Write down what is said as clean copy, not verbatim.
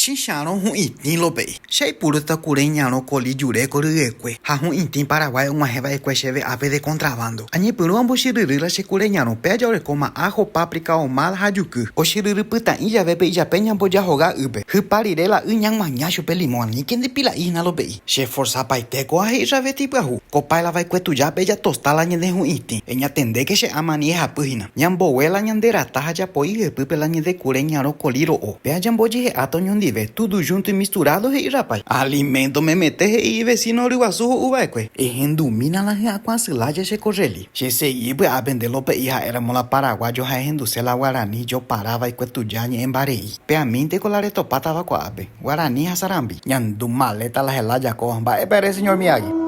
Chicharõ hu'itĩ Lope'i. Che aipurúta kure ñarõ koli jure ko ryekue ha hu'itĩ Paraguái og̃uahẽ va'ekue chéve ápe de contrabando. Añepyrũ ambochyryry la che kure ñarõ pe aja orekóma ajo, paprika ahumada ha juky. Ochyryry pytã'i jave pe ijape ñambojahoga ýpe. Hypa rire la y ñag̃uaña chupe limón aníke nde pila'i hína Lope'i. Che forzapaite kóa he'i travesti pyahu. Ko paila va'ekue tuja pe jatosta la ñande hu'itĩ. Eñatendéke che áma ani ehapy hína. Ñambogue la ñande rata ha japoi hyepýpe la ñande kure ñarõ koli ro'o. Péa jambojehe'áta oñondive, tudu junto y misturado he'i rapái. Alimento memete he'i ivecino ryguasu ho'u va'ekue. Ehendumína la hyakuã asy lája che korreli. Che segui py'ápe nde Lope'i ha'éramo la paraguayo ha ehenduse la guarani jopara va'ekue tuja ñe'ẽmbarei. Peamínteko la retopátava ko'ápe. Guarani ha sarambi. Ñandu maleta la helája kóva. Mba'épa ere señor Miyagi?